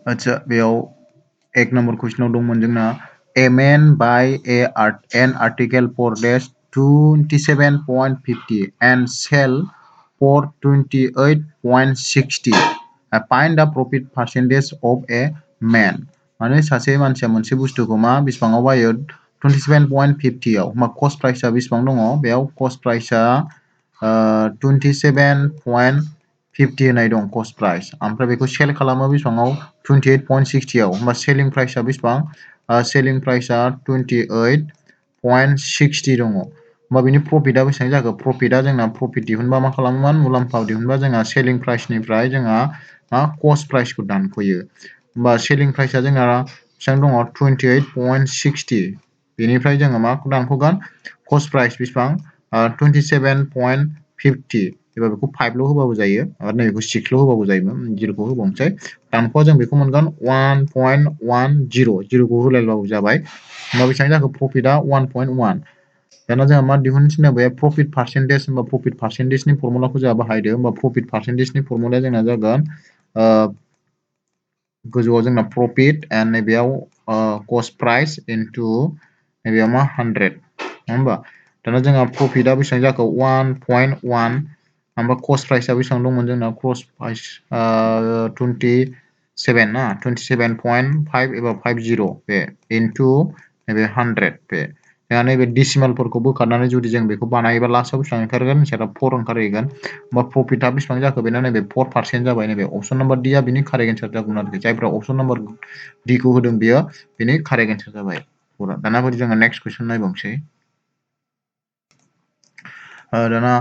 अच्छा बेयाव एक नंबर क्वेश्चनाव दंमोन जोंना a man buy an article for dash 27.50 and sell for 28.60 find the profit percentage of a man माने सासे मानसिया मोनसे बुस्थुखौ मा बेसेबाङाव बायो 27.50 आव मा कस्ट प्राइसआ बेसेबां दङ बेयाव कस्ट प्राइसआ 27.50 होनाय दं कस्ट प्राइस ओमफ्राय बेखौ सेल खालामो बेसेबाङाव 28.60 आव होमबा सेलिं प्राइसआ बेसेबां सेलिं प्राइसआ 28.60 दङ होमबा बिनि प्रफिटआ बेसेबां जाखो प्रफिटआ जोंना प्रफिट दिहुनबा मा खालामोमोन मुलाम्फा दिहुनबा जोंहा सेलिं प्राइसनिफ्राय जोंहा मा कस्ट प्राइसखौ दानख'यो होमबा सेलिं प्राइसआ जोंना बेसेबां दङ 28.60 बेनिफ्राय जोङो माखौ दानख'गोन कस्ट प्राइस बेसेबां 27.50 एबा बेखौ 5 ल' होबाबो जायो आरो नैबेखौ 6 ल' होबाबो जायोमोन 0 खौ होबावनोसै दानख'आ जों बेखौ मोनगोन 1.10 0 खौ होलायबाबो जाबाय होमबा बेसेबां जाखो प्रफिटआ 1.1 दाना जोंहा मा दिहुननो थिनदों बे प्रफिट पार्सेन्टेज होमबा प्रफिट पार्सेन्टेजनि फर्मुलाखौ जोंहा बाहायदो होमबा प्रफिट पार्सेन्टेजनि फर्मुलाया जोंना जागोन गोजौआव जोंना profit and नैबेयाव cost price into नैबेयाव मा 100 नङा होमबा दाना जोंहा प्रफिटआ बेसेबां जाखो 1.1 ओमफ्राय कस्ट प्राइसआ बेसेबां दंमोन जोंना कस्ट प्राइस 27 ना 27.5 एबा 50 बे इनटु नैबे 100 बे जोंहा नैबे डेसिमालफोरखौ बोखारनानै जुदि जों बेखौ बानायोबा लास्टआव बेसेबां ओंखारगोन एन्सारा 4 ओंखारहैगोन होमबा प्रफिटआ बेसेबां जाखो बेना नैबे 4% जाबाय नैबे अपसन नम्बर डि आ बिनि कारेक्ट एन्सार जागोन आरोखि जायफ्रा अपसन नम्बर डि खौ होदों बियो बिनि कारेक्ट एन्सार जाबाय दाना फैदो जोङो नेक्स्ट कुइसन नायबावनोसै दाना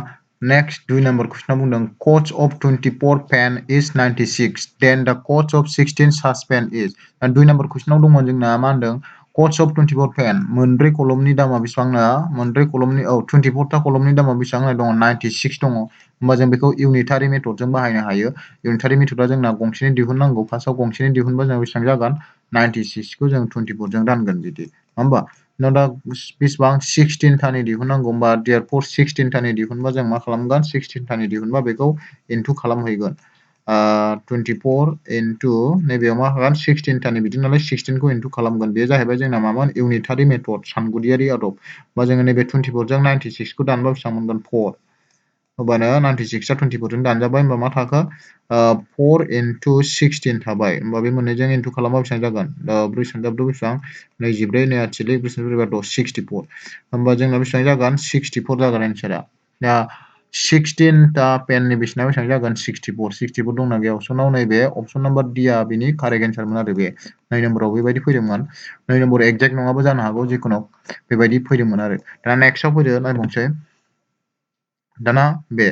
नेक्स्ट 2 नम्बर कुइसना बुंदों cost of 24 pen is 96 then the cost of 16 such pen is 2 number कुइसनाव दंमोन जोंना मा होनदों cost of 24 pen मोनब्रै कलमनि दामा बेसेबांनो मोनब्रै कलमनि 24 ता कलमनि दामा बेसेबां दङ 96 दङ होमबा जों बेखौ इउनिटारि मेथडजों बाहायनो हायो इउनिटारि मेथडआ जोंना गंसेनि दिहुननांगौ फार्स्टआव गंसेनि दिहुनबा जों बेसेबां जागोन 96 खौ जों 24 जों रानगोन बिदि होमबा दा बेसेबां 16 थानि दिहुननांगौ होमबा देयरफोर 16 थानि दिहुनबा जों मा खालामगोन 16 थानि दिहुनबा बेखौ इनटु खालामहैगोन 24 इनटु नैबेयाव मा होगोन 16 थानि बिदि नालाय 16 खौ इनटु खालामगोन बे जाहैबाय जोंना मामोन इउनिटारि मेथड सानगुदियारि आदब बा जोङो नैबे 24 जों 96 खौ दानबा बेसेबां मोनगोन 4 होमबानो 96 आ 24 जों दानजाबाय होमबा मा थाखो 4 इनटु 16 थाबाय होमबा बे मोननैजों इनटु खालामबा बेसेबां जागोन 4 सानजाबदो बेसेबां 24 नै आथिलि 64 होमबा जोंना बेसेबां जागोन 64 जागोन एन्सारा दा 16 ता पेननि बेसेना बेसेबां जागोन 64 दंना गैया अपसनाव नैबे अपसन नम्बर डि आ बिनि कारेक्ट एन्सारमोन आरो बे 9 नम्बराव बेबायदि फैदोंमोन 9 नम्बर एक्जेक्ट नङाबो जानो हागौ जिखुनु बेबायदि फैदोंमोन आरो दा नेक्स्टआव फैदो नायबावनोसै दाना बे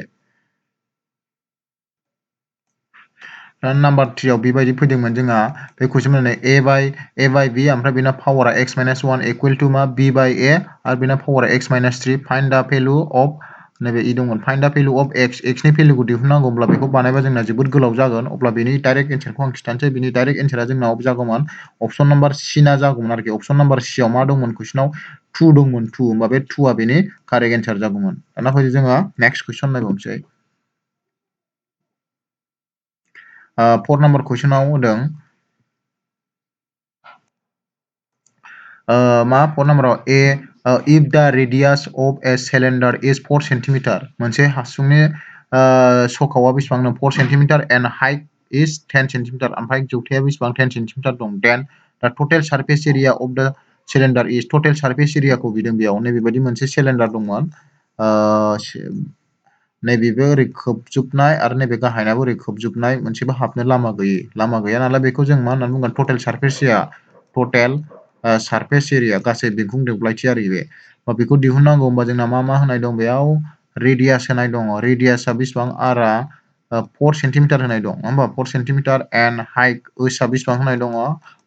नाम्बार 3 आव बेबायदि फैदोंमोन जोंहा बे कुइसन मोननाय a by b ओमफ्राय बेना पावारा x - 1 इक्वल टु मा b by a आरो बेना पावारा x - 3 फाइन्ड द भेलु अफ नैबे इ दंमोन फाइन्ड द भेलु अफ x नि भेलुखौ दिहुननांगौब्ला बेखौ बानायबा जोंना जोबोद गोलाव जागोन अब्ला बेनि डाइरेक्ट एन्सारखौ आं खिथानोसै बेनि डाइरेक्ट एन्सारा जोंना जागौमोन अपसन नम्बर c ना जागौमोन आरोखि अपसन नम्बर c आव मा दंमोन कुइसनाव 2 दंमोन 2 होमबा बे 2 आ बेनि कारेक्ट एन्सार जागौमोन दाना फैदो जोङो नेक्स्ट कुइसन नायबावनोसै 4 नम्बर कुइसनाव होदों मा 4 नम्बराव if the radius of a cylinder is 4 cm मोनसे हासुंनि सखावा बेसेबां 4 cm and height is 10 cm ओमफ्राय जौथाया बेसेबां 10 cm दं then the total surface area of the cylinder is total surface area खौ बिदों बेयाव नैबेबायदि मोनसे सिलिन्डार दंमोन नैबेबो ओरै खोबजोबनाय आरो नैबे गाहायनाबो ओरै खोबजोबनाय मोनसेबो हाबनो लामा गैया नालाय बेखौ जों मा होननानै बुंगोन टटेल सारफेस एरिया टटेल सारफेस एरिया गासै बिखुं दुब्लायथि आरो बेखौ दिहुननांगौ होमबा जोंना मा होनाय दं बेयाव रेडियास होनाय दङ रेडियासआ बेसेबां आरआ 4 सेन्टिमिटार होनाय दं होमबा 4 सेन्टिमिटार एन्ड हाइट ओसआ बेसेबां होनाय दङ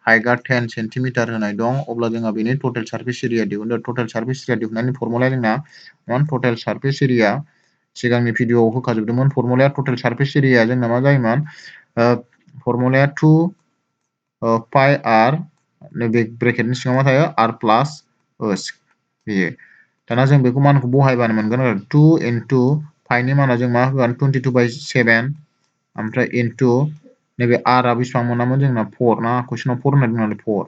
हाइटआ 10 सेन्टिमिटार होनाय दं अब्ला जोंहा बेनि टटेल सारफेस एरिया दिहुनदों टटेल सारफेस एरिया दिहुननायनि फर्मुलाया जोंना टटेल सारफेस एरिया सिगांनि भिडिअआव होखाजोबदोंमोन फर्मुलाया टटेल सारफेस एरिया जोंना मा जायोमोन फर्मुलाया 2 पाइ आर नैबे ब्रेकेटनि सिङाव मा थायो आर प्लास ओस बेयो दाना जों बेखौ मानखौ बहायबानो मोनगोन आरो 2 इनटु पाइनि माना जों मा होगोन 22/7 ओमफ्राय इनटु नैबे r आ बेसेबां मोनामोन जोंना 4 ना कुइसनाव 4 होनना दं नालाय 4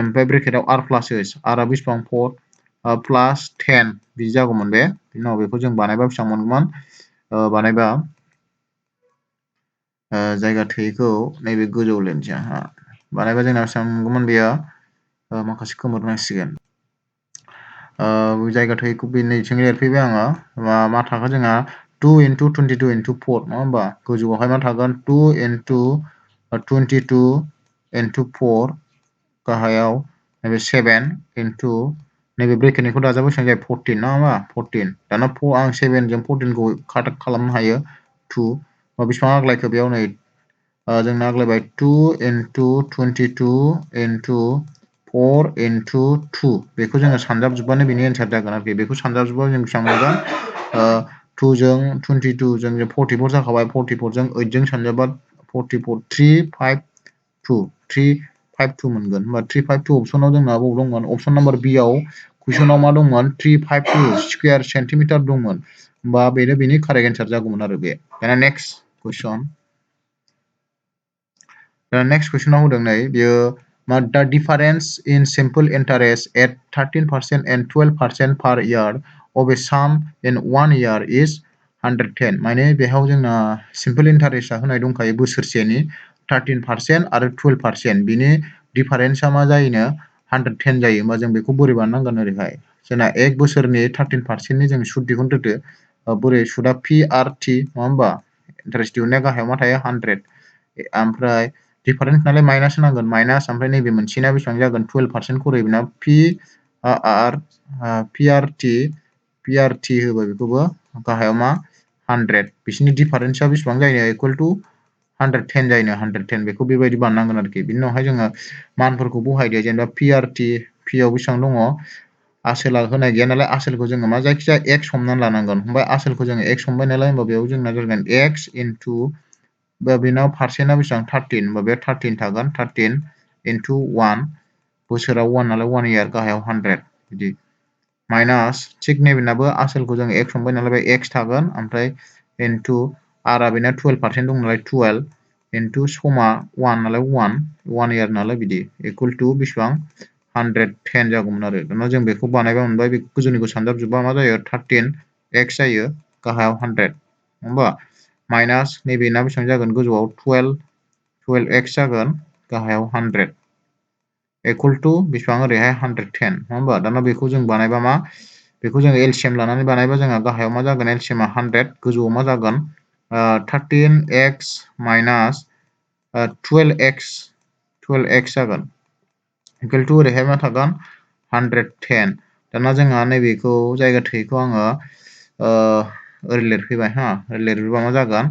ओमफ्राय ब्रेकेटाव r प्लास s r आ बेसेबां 4 प्लास 10 बिदि जागौमोन बे बिनि उनाव बेखौ जों बानायबा बेसेबां मोनगौमोन बानायबा जायगा थोयैखौ नैबे गोजौ लिरनोसै आंहा बानायबा जोंना बेसेबां मोनगौमोन बेयो माखासे खोमोरनांसिगोन जायगा थोयैखौ नैथिं लिरफैबाय आङो मा थागोन जोंहा 2 into 22 into 4 नङा होमबा गोजौआवहाय मा थागोन 2 into 22 into 4 गाहायाव नैबे 7 into नैबे ब्रेकेटनिखौ दाजाब बेसेबां जायो 14 नङा होमबा 14 दाना आं 7 जों 14 खौ काट खालामनो हायो 2 बेसेबां आग्लायखो बेयाव नै जोंना आग्लायबाय 2 into 22 into 4 into 2 बेखौ जोङो सानजाबजोबबानो बेनि एन्सार जागोन आरोखि बेखौ सानजाबजोबबा जों बेसेबां मोनगोन 2 जों 22 जों 44 जाखाबाय 44 जों 8 जों सानजाबा 44 3 5 2 3 5 2 मोनगोन होमबा 3 5 2 अपसनाव जोंना बबाव दंमोन अपसन नाम्बार बि आव कुइसनाव मा दंमोन 352 स्कुवेर सेन्टिमिटार दंमोन होमबा बेनो बेनि कारेक्ट एन्सार जागौमोन आरो बे दाना नेक्स्ट कुइसन दा नेक्स्ट कुइसनाव होदों नै बियो the difference in simple interest at 13% and 12% per year of a sum in 1 year is 110 माने बेहाव जोंना सिम्पल इन्टारेस्टआ होनाय दंखायो बोसोरसेनि 13% आरो 12% बिनि डिफारेन्सआ मा जायोनो 110 जायो होमबा जों बेखौ बोरै बानायनांगोन ओरैहाय जोंना 1 बोसोरनि 13%नि जों सुद दिहुनग्रोदो बोरै सुदा PRT नङा होमबा इन्टारेस्ट दिहुननाया गाहायाव मा थायो 100 ओमफ्राय डिफारेन्स नालाय माइनास होनांगोन माइनास ओमफ्राय नैबे मोनसेना बेसेबां जागोन 12% खरै बेना PRT होबाय बेखौबो गाहायाव मा 100 बिसिनि डिफारेन्सआ बेसेबां जायो इकुवेल टु 110 जायो 110 बेखौ बेबायदि बानायनांगोन आरोखि बिनि उनावहाय जोङो मानफोरखौ बहायदो जेनेबा PRT P आव बेसेबां दङ आसोला होनाय गैया नालाय आसोलखौ जोङो मा जायखिजाया x हमनानै लानांगोन ओमफ्राय आसोलखौ जोङो x हमबाय नालाय होमबा बेयाव जोंना जागोन x इनटु बेनाव पारसेन्टआ बेसेबां 13 होमबा बे 13 थागोन 13 इनटु 1 बोसोराव 1 नालाय 1 इयार गाहायाव 100 बिदि माइनास थिग नैबेनाबो आसोलखौ जों x हमबाय नालाय बे x थागोन ओमफ्राय इनटु r आ बेना 12% दं नालाय 12 इनटु समा 1 नालाय 1 इयार नालाय बिदि इकुवेल टु बेसेबां 110 जागौमोन आरो दाना जों बेखौ बानायबा मोनबाय बे गोजौनिखौ सानजाबजोबबा मा जायो 13x जायो गाहायाव 100 होमबा माइनास नैबेना बेसेबां जागोन गोजौआव 12x जागोन गाहायाव 100 इकुवेल टु बेसेबां ओरैहाय 110 नङा होमबा दाना बेखौ जों बानायबा मा बेखौ जोङो एलसिएम लानानै बानायबा जोंहा गाहायाव मा जागोन एलसिएमा 100 गोजौआव मा जागोन 13x माइनास 12x जागोन इकुवेल टु ओरैहाय मा थागोन 110 दाना जोंहा नैबेखौ जायगा थोयैखौ आङो ओरै लिरफैबाय ओरै लिरबा मा जागोन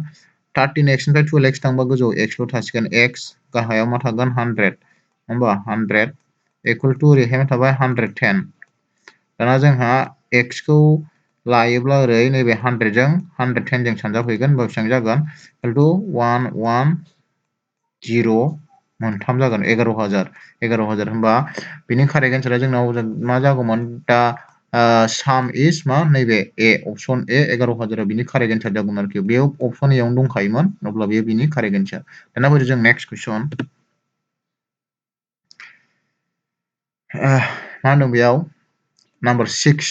13x निफ्राय 12x थांबा गोजौआव xल' थासिगोन x गाहायाव मा थागोन 100 होमबा 100 इकुवेल टु ओरैहाय मा थाबाय 110 दाना जोंहा x खौ लायोब्ला ओरै नैबे 100 जों 110 जों सानजाबहैगोन होमबा बेसेबां जागोन इकुवेल टु 110 मोनथाम जागोन 11000 होमबा बेनि कारेक्ट एन्सारा जोंनाव मा जागौमोन दा साम इज मा नैबे ए अपसन ए 11000 बिनि कारेक्ट एन्सार जागौमोन आरोखि बेयाव अपसन एयावनो दंखायोमोन अब्ला बेयो बिनि कारेक्ट एन्सार दाना फैदो जों नेक्स्ट कुइसन मा होनदों बेयाव नाम्बार 6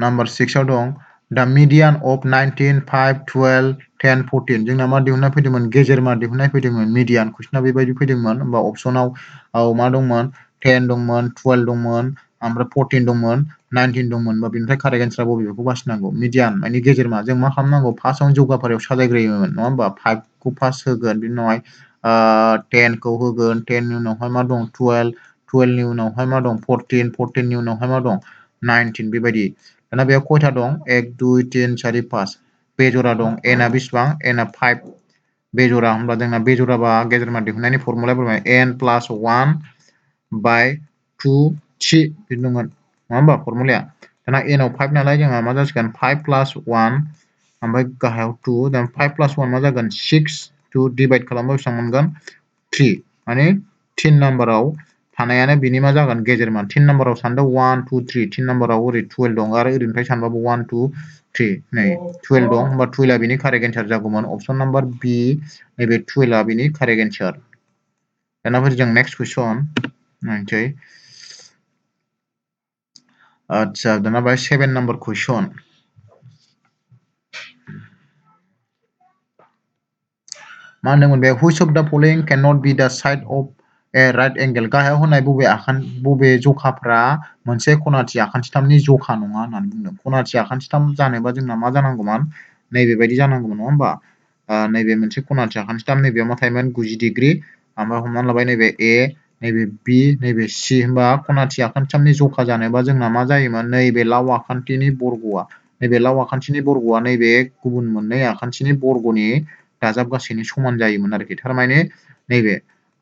नाम्बार 6 आव दं दा मिडियान अफ 19 5 12 10 14 जोंना मा दिहुननाय फैदोंमोन गेजेर मा दिहुननाय फैदोंमोन मिडियान कुइसना बेबायदि फैदोंमोन होमबा अपसनाव मा दंमोन 10 दंमोन 12 दंमोन ओमफ्राय 14 दंमोन 19 दंमोन होमबा बेनिफ्राय कारेक्ट एन्सारा बबेखौ बासिनांगौ मिडियान माने गेजेर मा जों मा खालामनांगौ फार्स्टआवनो जौगाफारियाव साजायग्रोयोमोन नङा होमबा 5 खौ फार्स्ट होगोन बिनि उनावहाय 10 खौ होगोन 10 नि उनावहाय मा दं 12 नि उनावहाय मा दं 14 नि उनावहाय मा दं 19 बेबायदि दाना बेयाव खयथा दं 1 2 3 4 5 बेजरा दं एनआ बेसेबां एनआ 5 बेजरा होमब्ला जोंना बेजराबा गेजेरमा दिहुननायनि फर्मुलाया फोरमाय n प्लास 1 बाय 2 3 बिदि दंमोन नङा होमबा फर्मुलाया दाना एनआव 5 नालाय जोंहा मा जासिगोन 5 प्लास 1 ओमफ्राय गाहायाव 2 दाना 5 प्लास 1 मा जागोन 6 2 डिभाइड खालामबा बेसेबां मोनगोन 3 माने 3 नाम्बाराव थानायानो बिनि मा जागोन गेजेरमा 3 नाम्बाराव सानदों 1 2 3 3 नाम्बाराव ओरै 12 दं आरो ओरैनिफ्राय सानबाबो 1 2 3 नै 12 दं होमबा 12 आ बिनि कारेक्ट एन्सार जागौमोन अपसन नाम्बार बी नैबे 12 आ बिनि कारेक्ट एन्सार दाना फैदो जों नेक्स्ट कुइसन नायनोसै आच्छा दाना बाय 7 नाम्बार कुइसन मा होनदोंमोन बे which of the following cannot be the side of a right angle गाहायाव होनाय बबे जखाफ्रा मोनसे खनाथि आखान्थिथामनि जखा नङा होननानै बुंदों खनाथि आखान्थिथाम जानोबा जोंना मा जानांगौमोन नैबेबायदि जानांगौमोन नङा होमबा नैबे मोनसे खनाथि आखान्थिथाम नैबेयाव मा थायोमोन 90 डिग्री ओमफ्राय हमनानै लाबाय नैबे A नैबे B नैबे C होमबा खनाथि आखान्थिथामनि जखा जानोबा जोंना मा जायोमोन नैबे लाव आखान्थिनि बर्गआ नैबे गुबुन मोननै आखान्थिनि बर्गनि दाजाब गासैनि समान जायोमोन आरोखि थारमाने नैबे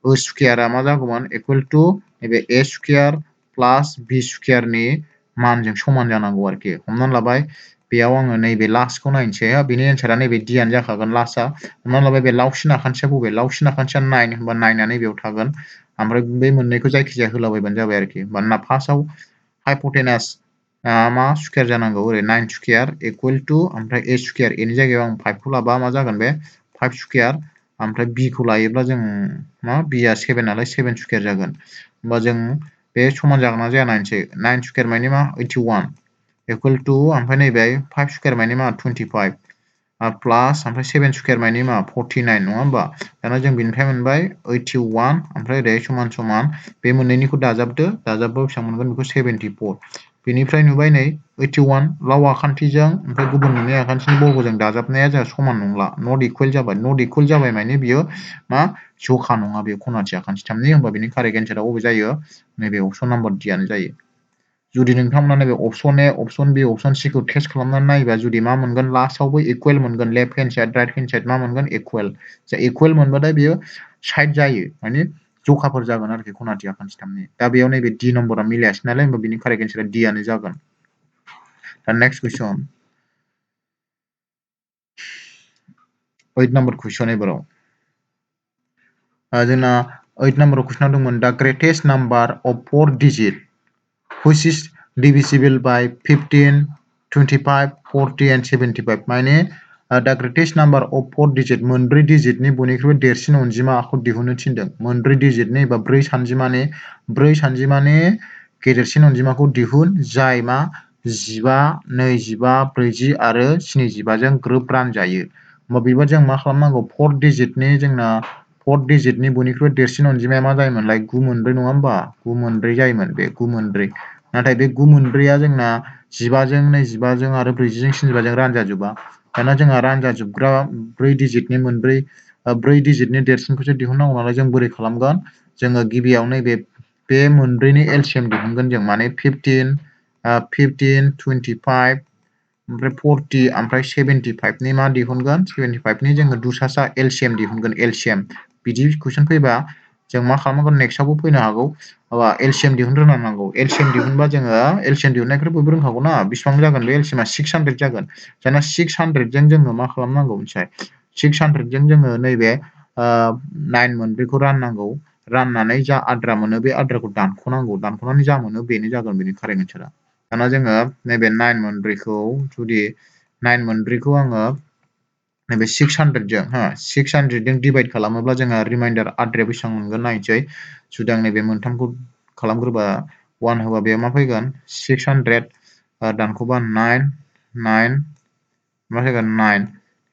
a स्क्वायरआ मा जागौमोन इक्वल टु नैबे a स्क्वायर प्लास b स्क्वायरनि मानजों समान जानांगौ आरोखि हमनानै लाबाय बेयाव आङो नैबे लास्टखौ नायनोसै बिनि एन्सारा नैबे d आनो जाखागोन लास्टआ हमनानै लाबाय बे लावसिन आखान्थिया बबे लावसिन आखान्थिया 9 होमबा 9 आ नैबेयाव थागोन ओमफ्राय बे मोननैखौ जायखिजाया होलाबायबानो जाबाय आरोखि मानोना फार्स्टआव हाइपोटेनास मा स्क्वायर जानांगौ ओरै 9 स्क्वायर इक्वल टु ओमफ्राय a स्क्वायर a नि जायगायाव आं 5 खौ लाबा मा जागोन बे 5 स्क्वायर ओमफ्राय b खौ लायोब्ला जों मा b आ 7 नालाय 7 स्क्वायर जागोन होमबा जों बे समान जागोन ना जाया नायनोसै 9 स्क्वायर माने मा 81 इक्वल टु ओमफ्राय नैबे 5 स्क्वायर माने मा 25 प्लास ओमफ्राय 7 स्क्वायर माने मा 49 नङा होमबा दाना जों बिनिफ्राय मोनबाय 81 ओमफ्राय ओरै समान समान बे मोननैनिखौ दाजाबबा बेसेबां मोनगोन बेखौ 74 बेनिफ्राय नुबाय नै 81 लाव आखान्थिजों ओमफ्राय गुबुन मोननै आखान्थिनि बर्गजों दाजाबनाया जोंहा समान नंला नट इक्वल जाबाय माने बियो मा जखा नङा बे खनाथि आखान्थिथामनि होमबा बिनि कारेक्ट एन्सारा बबे जायो नैबे अपसन नाम्बार डि आनो जायो जुदि नोंथांमोना नैबे अपसन ए अपसन बि अपसन सि खौ टेस्ट खालामनानै नायोबा जुदि मा मोनगोन लास्टआवबो इक्वल मोनगोन left hand side right hand side मा मोनगोन इक्वल मोनबाथाय बियो साइड जायो माने जखाफोर जागोन आरोखि खनाथि आखान्थिथामनि दा बेयाव नैबे डि नम्बरा मिलायासै नालाय होमबा बिनि कारेक्ट एन्सारा डि आनो जागोन दा नेक्स्ट कुइसन 8 नाम्बार कुइसन एबाराव जोंना 8 नाम्बाराव कुइसनाव दंमोन दा greatest number of 4 digit which is divisible by 15 25 40 and 75 माने दा ग्रेटेस्ट नाम्बार अफ 4 डिजिट मोनब्रै डिजिटनि बयनिख्रुइबो देरसिन अनजिमाखौ दिहुननो थिनदों मोनब्रै डिजिटनि एबा ब्रै सानजिमानि गेदेरसिन अनजिमाखौ दिहुन जाय मा 15 25 40 आरो 75 जों ग्रोब रानजायो होमबा बेबा जों मा खालामनांगौ 4 डिजिटनि जोंना 4 डिजिटनि बयनिख्रुइबो देरसिन अनजिमाया मा जायोमोनलाय 9 मोनब्रै नङा होमबा 9 मोनब्रै जायोमोन बे 9 मोनब्रै नाथाय बे 9 मोनब्रैया जोंना 15 जों 25 जों आरो 40 जों 75 जों रानजाजोबा दाना जोंहा रानजाजोबग्रा 4 डिजिटनि मोनब्रै 4 डिजिटनि देरसिनखौसो दिहुननांगौ नालाय जों बोरै खालामगोन जोङो गिबियाव नैबे बे मोनब्रैनि एलसिएम दिहुनगोन जों माने 15 25 ओमफ्राय 40 ओमफ्राय 75 नि मा दिहुनगोन 75 नि जोङो दुसासा एलसिएम दिहुनगोन एलसिएम बिदि कुइसन फैबा जों मा खालामगोन नेक्स्टआवबो फैनो हागौ माबा एलसिएम दिहुनग्रोनांगौ एलसिएम दिहुनबा जोङो एलसिएम दिहुननायखौथ' बयबो रोंखागौ ना बेसेबां जागोन बे एलसिएमा 600 जागोन दाना 600 जों जोङो मा खालामनांगौ मिथिबाय 600 जों जोङो नैबे 9 मोनब्रैखौ राननांगौ राननानै जा आद्रा मोनो बे आद्राखौ दानख'नांगौ दानख'नानै जा मोनो बेनो जागोन बेनि कारेक्ट एन्सारा दाना जोङो नैबे 9 मोनब्रैखौ जुदि 9 मोनब्रैखौ आङो नैबे 600 जों 600 जों डिभाइड खालामोब्ला जोंहा रिमाइन्डार आद्राया बेसेबां मोनगोन नायनोसै जुदि आं नैबे मोनथामखौ खालामग्रोबा 1 होबा बेयाव मा फैगोन 600 दानख'बा 9 9 मा फैगोन 9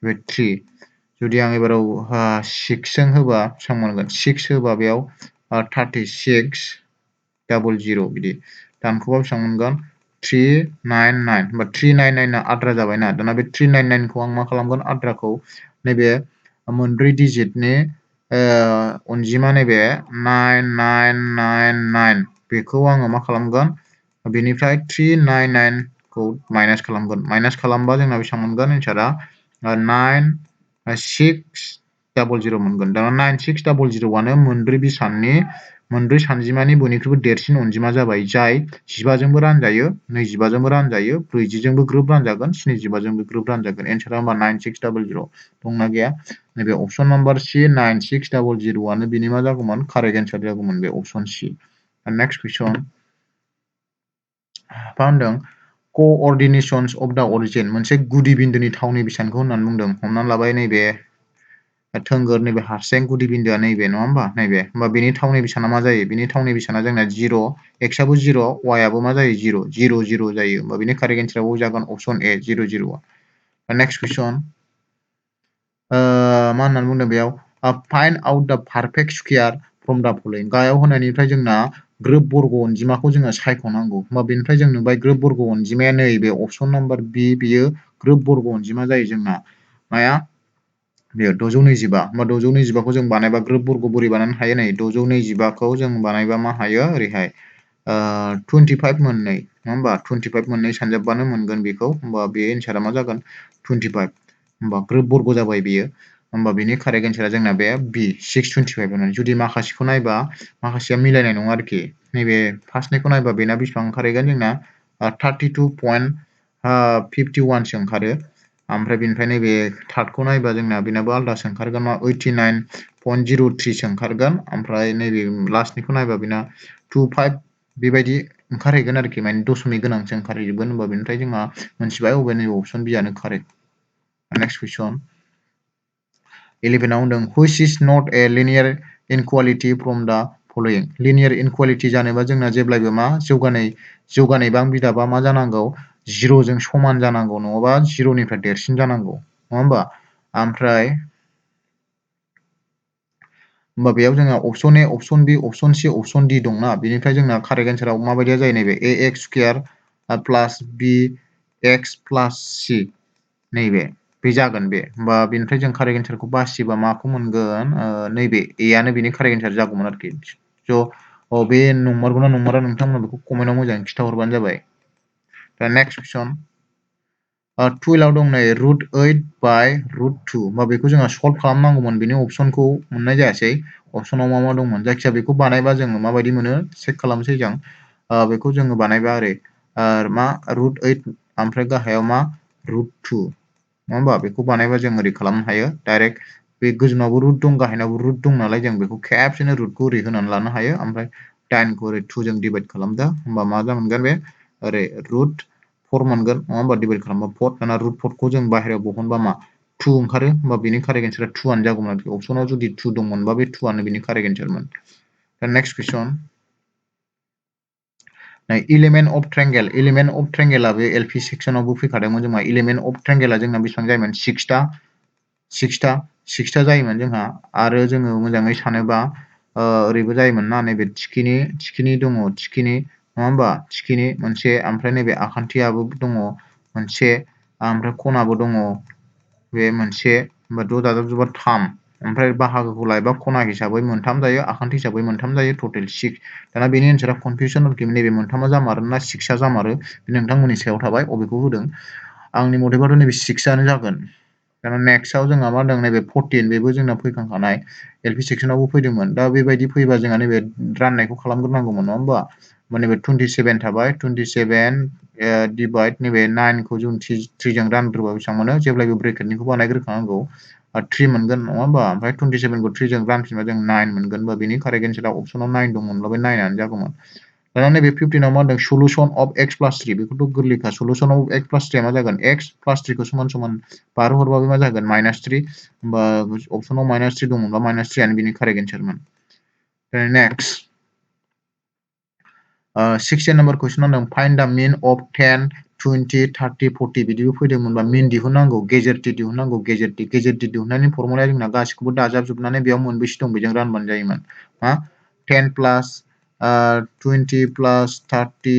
बे 3 जुदि आं एबाराव 6 जों होबा बेसेबां मोनगोन 6 होबा बेयाव 36 00 बिदि दानख'बा बेसेबां मोनगोन 399 होमबा 399 आ आद्रा जाबायना दाना बे 399 खौ आं मा खालामगोन आद्राखौ नैबे मोनब्रै डिजिटनि अनजिमा नैबे 9999 बेखौ आङो मा खालामगोन बेनिफ्राय 399 खौ माइनास खालामगोन माइनास खालामबा जोंना बेसेबां मोनगोन एन्सारा 9600 मोनगोन दाना 9600 आनो मोनब्रै सानजिमानि बयनिख्रुइबो देरसिन अनजिमा जाबाय जाय 15 जोंबो रानजायो 25 जोंबो रानजायो 40 जोंबो ग्रोब रानजागोन 75 जोंबो ग्रोब रानजागोन एन्सारा होमबा 9600 दंना गैया नैबे अपसन नाम्बार सि 9600 आनो बिनि मा जागौमोन कारेक्ट एन्सार जागौमोन बे अपसन सि नेक्स्ट कुइसन मा होनदों Co-ordinations of the origin मोनसे गुदि बिन्दुनि थावनि बिसानखौ होननानै बुंदों। हमनानै लाबाय नैबे थोंगोर नैबे हारसिं गुदि बिन्दुआ नैबे नङा होमबा नैबे होमबा बेनि थावनि बिसाना मा जायो बेनि थावनि बिसाना जोंना 0 x आबो 0 y आबो मा जायो 0 0 0 जायो होमबा बेनि कारेक्ट एन्सारा बबे जागोन अपसन ए 0 0 नेक्स्ट कुइसन मा होननानै बुंदों बेयाव फाइन्ड आउट द पारफेक्ट स्क्वायर फ्रम द फलोइं गाहायाव होनायनिफ्राय जोंना ग्रोब बर्ग अनजिमाखौ जोङो सायख'नांगौ होमबा बेनिफ्राय जों नुबाय ग्रोब बर्ग अनजिमाया नैबे अपसन नाम्बार बी बियो ग्रोब बर्ग अनजिमा जायो जोंना माया बेयो 625 होमबा 625खौ जों बानायबा ग्रोब बर्ग बोरै बानायनो हायो नै 625खौ जों बानायबा मा हायो ओरैहाय 25 मोननै नङा होमबा 25 मोननै सानजाबबानो मोनगोन बेखौ होमबा बे एन्सारा मा जागोन 25 होमबा ग्रोब बर्ग जाबाय बेयो होमबा बेनि कारेक्ट एन्सारा जोंना बे बी 625 होननानै जुदि माखासेखौ नायबा माखासेया मिलायनाय नङा आरोखि नैबे फार्स्टनिखौ नायबा बेना बेसेबां ओंखारहैगोन जोंना 32.51 सो ओंखारो ओमफ्राय बेनिफ्राय नैबे थार्डखौ नायबा जोंना बेनाबो आलदासो ओंखारगोन मा 89.03 सो ओंखारगोन ओमफ्राय नैबे लास्टनिखौ नायबा बेना 25 बेबायदि ओंखारहैगोन आरोखि माने दशमिक गोनांसो ओंखारहैजोबगोन होमबा बेनिफ्राय जोंहा मोनथिबाय अबे नैबे अपसन बियानो कारेक्ट नेक्स्ट कुइसन 11 आव होनदों which is not a linear inequality from the following linear inequality जानोबा जोंना जेब्लायबो मा जौगानाय बां बिदाबा मा जानांगौ 0 जों समान जानांगौ नङाबा 0 निफ्राय देरसिन जानांगौ नङा होमबा ओमफ्राय होमबा बेयाव जोंहा अपसन ए अपसन बी अपसन सी अपसन डी दंना बेनिफ्राय जोंना कारेक्ट एन्साराव माबायदिया जायो नैबे ax स्क्वायर प्लास bx प्लास c नैबे बे जागोन बे होमबा बेनिफ्राय जों कारेक्ट एन्सारखौ बासियोबा माखौ मोनगोन नैबे ए आनो बेनि कारेक्ट एन्सार जागौमोन आरोखि स' बे नंमारगौना नंमारा नोंथांमोना बेखौ कमेन्टआव मोजाङै खिन्थाहरबानो जाबाय दा नेक्स्ट कुइसन 12 आव दं नै √8/√2 होमबा बेखौ जोंहा सल्भ खालामनांगौमोन बेनि अपसनखौ मोननाय जायासै अपसनाव मा मा दंमोन जायखिया बेखौ बानायबा जोङो माबायदि मोनो चेक खालामसै जों बेखौ जोङो बानायबा ओरै मा √8 ओमफ्राय गाहायाव मा √2 नङा होमबा बेखौ बानायबा जों ओरै खालामनो हायो डाइरेक्ट बे गोजौनावबो रुट दं गाहायनावबो रुट दं नालाय जों बेखौ खेबसेनो रुटखौ ओरै होनानै लानो हायो ओमफ्राय 10खौ ओरै 2 जों डिभाइड खालामदो होमबा मा मोनगोन बे ओरै √4 मोनगोन नङा होमबा डिभाइड खालामबा 4 दाना √4खौ जों बाहेरायाव बहनबा मा 2 ओंखारो होमबा बेनि कारेक्ट एन्सारा 2 आनो जागौमोन आरोखि अपसनाव जुदि 2 दंमोनबा बे 2 आनो बेनि कारेक्ट एन्सारमोन दा next question element of triangle आ बे एलपि सेक्सनावबो फैखादोंमोन जोंहा element of triangle आ जोंना बेसेबां जायोमोन 6 टा जायोमोन जोंहा आरो जोङो मोजाङै सानोबा ओरैबो जायोमोन ना नैबे थिखिनि दङ थिखिनि नङा होमबा थिखिनि मोनसे ओमफ्राय नैबे आखान्थियाबो दङ मोनसे ओमफ्राय खनाबो दङ बे मोनसे होमबा ज' दाजाबजोबा 3 ओमफ्राय बाहागोखौ लायोबा खना हिसाबै मोनथाम जायो आखान्थि हिसाबै मोनथाम जायो टटेल 6 दाना बेनि एन्सारा कनफिउजन आरोखि नैबे मोनथामा जामारो ना 6आ जामारो बे नोंथांमोननि सायाव थाबाय अबेखौ होदों आंनि मथेबाथ' नैबे 6आनो जागोन दाना नेक्स्टआव जोंहा मा दं नैबे 14 बेबो जोंना फैखांखानाय एलपि सेक्सनावबो फैदोंमोन दा बेबायदि फैबा जोंहा नैबे राननायखौ खालामग्रोनांगौमोन नङा होमबा नैबे 27 थाबाय 27 डिभाइड नैबे 9 खौ जों 3 जों रानग्रोबा बेसेबां मोनो जेब्लायबो ब्रेकेटनिखौ बानायग्रोखानांगौ 3 मोनगोन नङा होमबा ओमफ्राय 27 खौ 3 जों रानफिनबा जों 9 मोनगोन होमबा बेनि कारेक्ट एन्सारा अपसनाव 9 दंमोनब्ला बे 9 आनो जागौमोन दाना नैबे 15 आव मा होनदों सलुशन अफ x + 3 बेखौथ' गोरलैखा सलुशन अफ x + 3 आ मा जागोन x + 3 खौ समान समान बारहरबा बे मा जागोन -3 होमबा अपसनाव -3 दंमोनबा -3 आनो बेनि कारेक्ट एन्सारमोन नेक्स्ट 16 नम्बर कुइसन होनदों फाइन्ड द मिन अफ 10 20 30 40 बिदिबो फैदोंमोनबा मिन दिहुननांगौ गेजेर टी दिहुननांगौ गेजेर टी दिहुननायनि फर्मुलाया जोंना गासिखौबो दाजाबजोबनानै बेयाव मोनबेसे दं बेजों रानबानो जायोमोन मा 10 प्लस 20 प्लस 30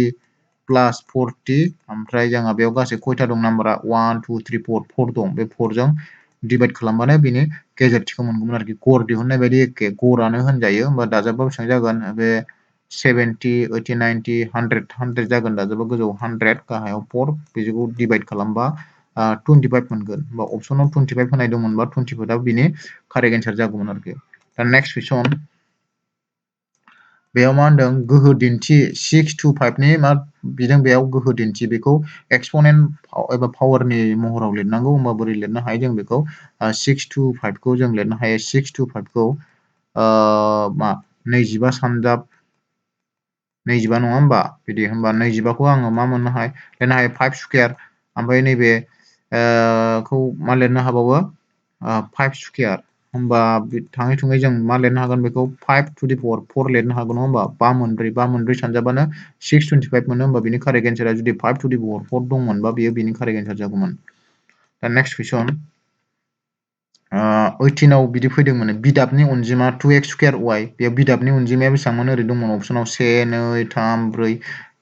प्लस 40 ओमफ्राय जोंहा बेयाव गासै खयथा दं नाम्बारा 1 2 3 4 दं बे 4 जों डिभाइड खालामबानो बेनि गेजेर टीखौ मोनगौमोन आरोखि गर दिहुननाय बायदि एखे गरानो होनजायो होमबा दाजाबबा बेसेबां जागोन बे 70 80 90 100 जागोन दाजाबा गोजौआव 100 गाहायाव 4 बेखौ डिभाइड खालामबा 25 मोनगोन होमबा अपसनाव 25 होनाय दंमोनबा 25 आ बिनि कारेक्ट एन्सार जागौमोन आरोखि दा नेक्स्ट कुइसन बेयाव मा होनदों गोहो दिन्थि 6 to 5 नि मा बिदों बेयाव गोहो दिन्थि बेखौ एक्सपोनेन्ट एबा पावारनि महराव लिरनांगौ होमबा बोरै लिरनो हायो जों बेखौ 6 to 5 खौ जों लिरनो हायो 6 to 5 खौ मा 25 सानजाब 25 नङा होमबा बिदि होमबा 25खौ आङो मा मोननो हायो 5 स्क्वायर ओमफ्राय नैबे खौ मा लिरनो हाबावो 5 स्क्वायर होमबा थाङै थुङै जों मा लिरनो हागोन बेखौ 5 to the power 4 लिरनो हागोन नङा होमबा 5 मोनब्रै सानजाबानो 625 मोनो होमबा बिनि कारेक्ट एन्सारा जुदि 5 to the power 4 दंमोनबा बियो बिनि कारेक्ट एन्सार जागौमोन दा नेक्स्ट कुइसन 18 आव बिदि फैदोंमोन बिदाबनि अनजिमा 2x स्क्वायर y बेयाव बिदाबनि अनजिमाया बेसेबांमोन ओरै दंमोन अपसनाव 1 2 3 4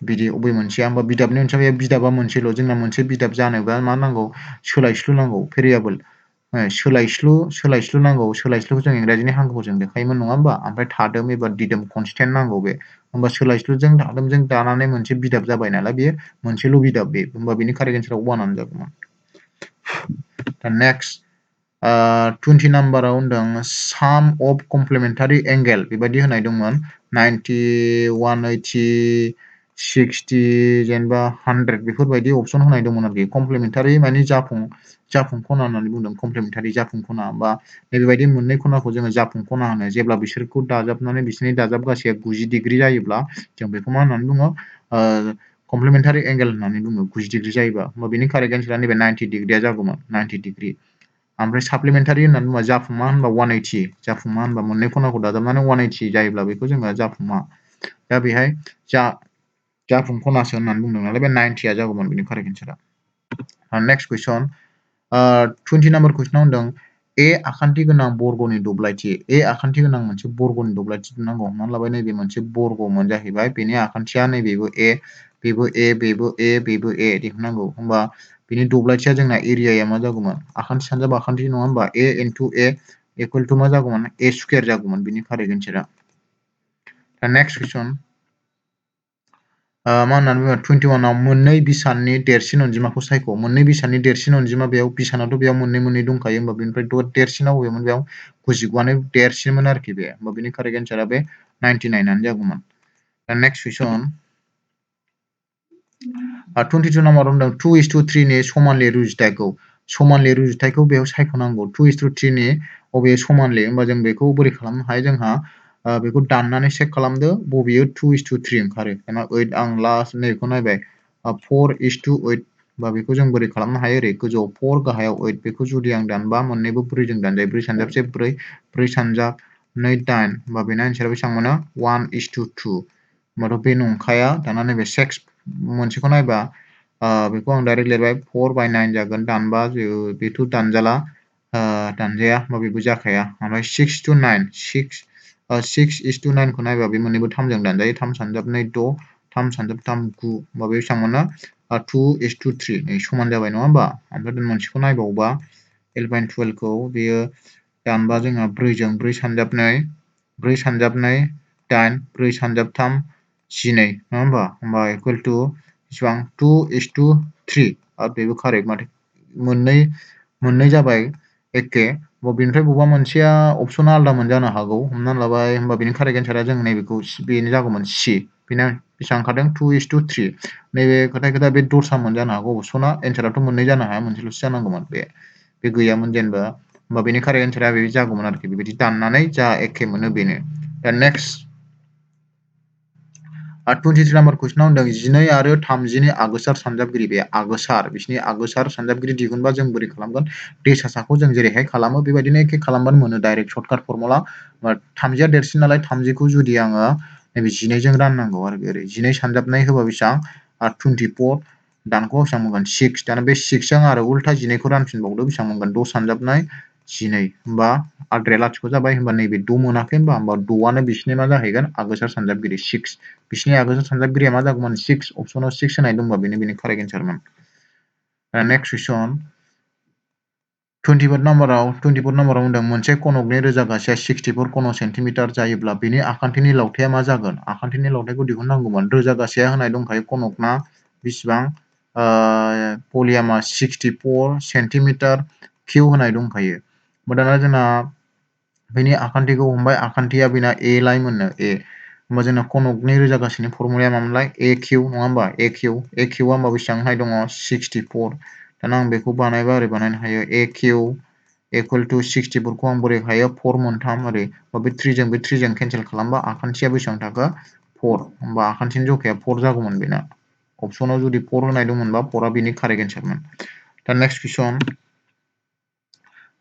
बिदि अबे मोनसेया होमबा बिदाबनि अनजिमाया बिदाबा मोनसेल' जोंना मोनसे बिदाब जानोबा मा नांगौ सोलायस्लु नांगौ भेरिएबल सोलायस्लु नांगौ सोलायस्लुखौ जों इंराजिनि हांखोजों देखायोमोन नङा होमबा ओमफ्राय थादोम एबा दिदोम कनस्टेन्ट नांगौ बे होमबा सोलायस्लुजों थादोमजों दानानै मोनसे बिदाब जाबाय नालाय बेयो मोनसेल' बिदाब बे होमबा बिनि कारेक्ट एन्सारा 1 आनो जागौमोन दा नेक्स्ट 20 नाम्बाराव होनदों साम अफ कमप्लिमेन्टारि एंगेल बेबायदि होनाय दंमोन 90 180 60 जेनेबा 100 बेफोरबायदि अपसन होनाय दंमोन आरोखि कमप्लिमेन्टारि माने जाफुं खना होननानै बुंदों कमप्लिमेन्टारि जाफुं खना बा नैबेबायदि मोननै खनाखौ जोङो जाफुं खना होनो जेब्ला बिसोरखौ दाजाबनानै बिसोरनि दाजाब गासैया 90 डिग्री जायोब्ला जों बेखौ मा होननानै बुङो कमप्लिमेन्टारि एंगेल होननानै बुङो 90 डिग्री जायोबा होमबा बिनि कारेक्ट एन्सारा नैबे 90 डिग्रीया जागौमोन 90 डिग्री ओमफ्राय साप्लिमेन्टारि होननानै बुङोबा जाफुंमा होनबा 180 जाफुंमा होनबा मोननै खनाखौ दाजाबनानै 180 जायोब्ला बेखौ जोङो जाफुंमा दा बेहाय जाफुं खनासो होननानै बुंदों नालाय बे 90 आ जागौमोन बिनि कारेक्ट एन्सारा नेक्स्ट कुइसन 20 नाम्बार कुइसनाव होनदों ए आखान्थि गोनां बर्गनि दब्लायथि ए आखान्थि गोनां मोनसे बर्गनि दब्लायथि दिहुननांगौ हमनानै लाबाय नैबे मोनसे बर्गमोन जाहैबाय बेनि आखान्थिया नैबेबो ए बेबो ए बेबो ए बेबो ए दिहुननांगौ होमबा बिनि दब्लायथिया जोंना एरियाया मा जागौमोन आखान्थि सानजाब आखान्थि नङा होमबा ए इनटु ए इकुवेल टु मा जागौमोन ए स्क्वायर जागौमोन बिनि कारेक्ट एन्सारा दा नेक्स्ट कुइसन मा होननानै बुङो 21 आव मोननै बिसाननि देरसिन अनजिमाखौ सायख' मोननै बिसाननि देरसिन अनजिमा बेयाव बिसानाथ' बेयाव मोननै दंखायो होमबा बेनिफ्राय देरसिना बबेमोन बेयाव 99आनो देरसिनमोन आरोखि बे होमबा बिनि कारेक्ट एन्सारा बे 99 आनो जागौमोन दा नेक्स्ट कुइसन 22 नाम्बाराव होनदों 2:3 नि समानले रुजुथायखौ बेयाव सायख'नांगौ 2:3 नि बबे समानले होमबा जों बेखौ बोरै खालामनो हायो जोंहा बेखौ दाननानै चेक खालामदो बबेयो 2:3 ओंखारो दाना 8 आं लास्ट नैबेखौ नायबाय 4:8 बा बेखौ जों बोरै खालामनो हायो ओरै गोजौआव 4 गाहायाव 8 बेखौ जुदि आं दानबा मोननैबो 4 जों दानजायो 4 सानजाबसे 4 सानजाब 2 8 होमबा बेना एन्सारा बेसेबां मोनो 1:2 होमबाथ' बे नंखाया दाना नैबे सेक्स मोनसेखौ नायबा बेखौ आं डाइरेक्ट लिरबाय 4/9 जागोन दानबा बेथ' दानजाला दानजाया होमबा बेबो जाखाया ओमफ्राय 6:9 6:9 खौ नायबा बे मोननैबो 3 जों दानजायो 3 सानजाब 2 6 3 सानजाब 3 9 होमबा बे बेसेबां मोनो 2:3 नै समान जाबाय नङा होमबा ओमफ्राय मोनसेखौ नायबावोबा 11/12 खौ बेयो दानबा जोंहा 4 जों 4 सानजाब 2 4 सानजाब 2 8 4 सानजाब 3 12 नङा होमबा इकुवेल टु बेसेबां 2:3 आरो बेबो कारेक्ट माथो मोननै जाबाय एखे बेनिफ्राय बबेबा मोनसेया अपसना आलादा मोनजानो हागौ हमनानै लाबाय होमबा बेनि कारेक्ट एन्सारा जों नैबेखौ बेनो जागौमोन सि बेना बेसेबां ओंखारदों 2:3 नैबे खोथा बे दस्रा मोनजानो हागौ अपसना एन्साराथ' मोननै जानो हाया मोनसेल'सो जानांगौमोन बे गैयामोन जेनेबा होमबा बेनि कारेक्ट एन्सारा बे जागौमोन आरोखि बेबायदि दाननानै जा एखे मोनो बेनो दा नेक्स्ट 23 नाम्बार कुइसनाव होनदों 12 आरो 30 नि आगोसार सानजाबगिरि बे बिसिनि आगोसार सानजाबगिरि दिहुनबा जों बोरै खालामगोन दै सासाखौ जों जेरैहाय खालामो बेबायदिनो एखे खालामबानो मोनो डाइरेक्ट सर्टकाट फर्मुला 30 आ देरसिन नालाय 30 खौ जुदि आङो नैबे 12 जों राननांगौ आरो ओरै 12 सानजाबनाय होबा बेसेबां 24 दानख'आ बेसेबां मोनगोन 6 दाना बे 6 जों आरो उल्था 12 खौ रानफिनबावदो बेसेबां मोनगोन 6 सानजाबनाय 12 होमबा आद्राया लाथिख' जाबाय होमबा नैबे 6 मोनाखै होमबा 6आनो बिसिनि मा जाहैगोन आगोसार सानजाबगिरि 6 बिसिनि आगोसार सानजाबगिरिया मा जागौमोन 6 अपसनाव 6 होनाय दंबा बेनि कारेक्ट एन्सारमोन नेक्स्ट कुइसन 24 नाम्बाराव होनदों मोनसे कनकनि रोजागासेया 64 कन सेन्टिमिटार जायोब्ला बेनि आखान्थिनि लावथाया मा जागोन आखान्थिनि लावथायखौ दिहुननांगौमोन रोजागासेया होनाय दंखायो कनकना बेसेबां भलियामा 64 सेन्टिमिटार किउ होनाय दंखायो दाना जोंना बेनि आखान्थिखौ हमबाय आखान्थिया बेना ए लाइ मोननो ए होमबा जोंना कनकनि रोजागासेनि फर्मुलाया मामोनलाय ए किउ नङा होमबा ए किउआ होमबा बेसेबां होनाय दङ 64 दाना आं बेखौ बानायबा ओरै बानायनो हायो ए किउ इकुवेल टु 64 खौ आं बोरै हायो 4 मोनथाम ओरै बे 3 जों केन्सेल खालामबा आखान्थिया बेसेबां थाखो 4 होमबा आखान्थिनि जखाया 4 जागौमोन बेना अपसनाव जुदि 4 होनाय दंमोनबा 4 आ बेनि कारेक्ट एन्सारमोन दा नेक्स्ट कुइसन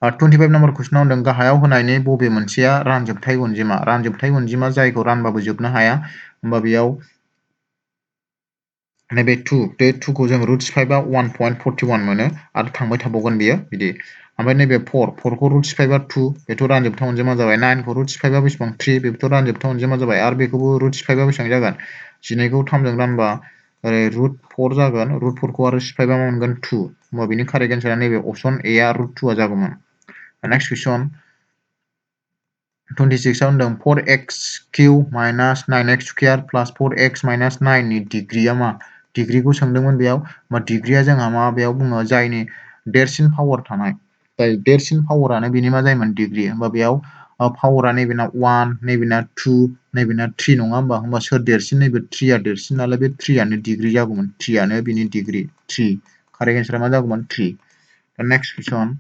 25 नम्बर कुइसनाव होनदों गाहायाव होनायनि बबे मोनसेया रानजोबथाय अनजिमा जायखौ रानबाबो जोबनो हाया होमबा बेयाव नैबे 2 बे 2 खौ जों रुट 5 आ 1.41 मोनो आरो थांबाय थाबावगोन बियो बिदि ओमफ्राय नैबे 4 खौ रुट 5 आ 2 बेथ' रानजोबथाय अनजिमा जाबाय 9 खौ रुट 5 आ बेसेबां 3 बेथ' रानजोबथाय अनजिमा जाबाय आरो बेखौबो रुट 5 आ बेसेबां जागोन 12 खौ 3 जों रानबा ओरै रुट 4 जागोन रुट 4 खौ आरो 5 आ मोनगोन 2 होमबा बेनि कारेक्ट एन्सारा नैबे अपसन ए आ रुट 2 आ जागौमोन नेक्स्ट कुइसन 26 आव होनदों 4x cube minus 9x square plus 4x minus 9 नि डिग्रिया मा डिग्रिखौ सोंदोंमोन बेयाव मा डिग्रिया जोंहा मा बेयाव बुङो जायनि देरसिन पावार थानाय जाय देरसिन पावारानो बेनि मा जायोमोन डिग्रि होमबा बेयाव पावारा नैबेना 1 नैबेना 2 नैबेना 3 नङा होमबा सोर देरसिन नैबे 3 आ देरसिन नालाय बे 3 आनो डिग्रि जागौमोन 3 आनो बिनि डिग्रि 3 कारेक्ट एन्सारा मा जागौमोन 3 दा नेक्स्ट कुइसन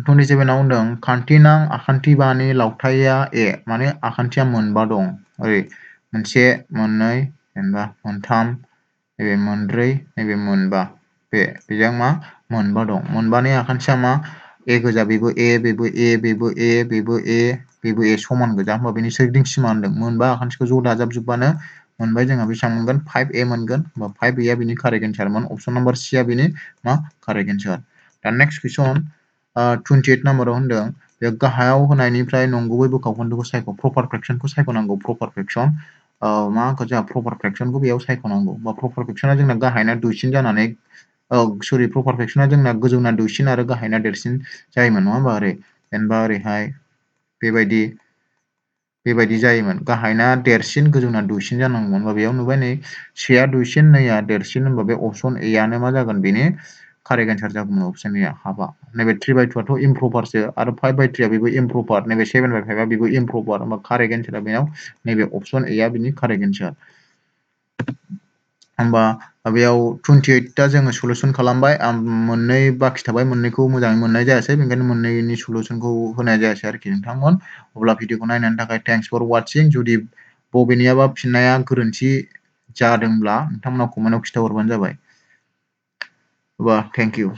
27 आव होनदों खान्थिनां आखान्थि बानि लावथाइया ए माने आखान्थिया मोनबा दं ओरै मोनसे मोननै जेनेबा मोनथाम नैबे मोनब्रै नैबे मोनबा बेजों मा मोनबा दं मोनबानि आखान्थिया मा ए गोजा बेबो ए बेबो ए बेबो ए बेबो ए बेबो ए समान गोजा होमबा बेनि सोरगिदिं सिमा होनदों मोनबा आखान्थिखौ ज' दाजाबजोबबानो मोनबाय जोंहा बेसेबां मोनगोन 5a मोनगोन होमबा 5a आ बिनि कारेक्ट एन्सारमोन अपसन नाम्बार C आ बिनि मा कारेक्ट एन्सार दा नेक्स्ट कुइसन 28 नाम्बाराव होनदों बे गाहायाव होनायनिफ्राय नंगुबै बोखावखोन्दोखौ सायख' प्रपार फ्रेक्सनखौ सायख'नांगौ प्रपार फ्रेक्सन मा जोंहा प्रपार फ्रेक्सनखौ बेयाव सायख'नांगौ बा प्रपार फ्रेक्सना जोंना गाहायना दुइसिन जानानै सरि प्रपार फ्रेक्सना जोंना गोजौना दुइसिन आरो गाहायना देरसिन जायोमोन नङा होमबा ओरै जेनेबा ओरैहाय बेबायदि जायोमोन गाहायना देरसिन गोजौना दुइसिन जानांगौमोन होमबा बेयाव नुबाय नै सेया दुइसिन नैया देरसिन होमबा बे अपसन ए आनो मा जागोन बेनि कारेक्ट एन्सार जागौमोन अपसन ए आ हाबा नैबे 3/2 आथ' इमप्रपारसो आरो 5/3 आ बेबो इमप्रपार नैबे 7/5 आ बेबो इमप्रपार होमबा कारेक्ट एन्सारा बेयाव नैबे अपसन ए आ बिनि कारेक्ट एन्सार होमबा बेयाव 28 टा जोङो सलुसन खालामबाय मोननै बाखि थाबाय मोननैखौ मोजाङै मोननाय जायासै बेनिखायनो मोननैनि सलुसनखौ होनाय जायासै आरोखि नोंथांमोन अब्ला भिडिअखौ नायनायनि थाखाय थेंक्स फर वाचिं जुदि बबेनियाबा फिननाया गोरोन्थि जादोंब्ला नोंथांमोना कमेन्टआव खिन्थाहरबानो जाबाय अब्ला थेंक इउ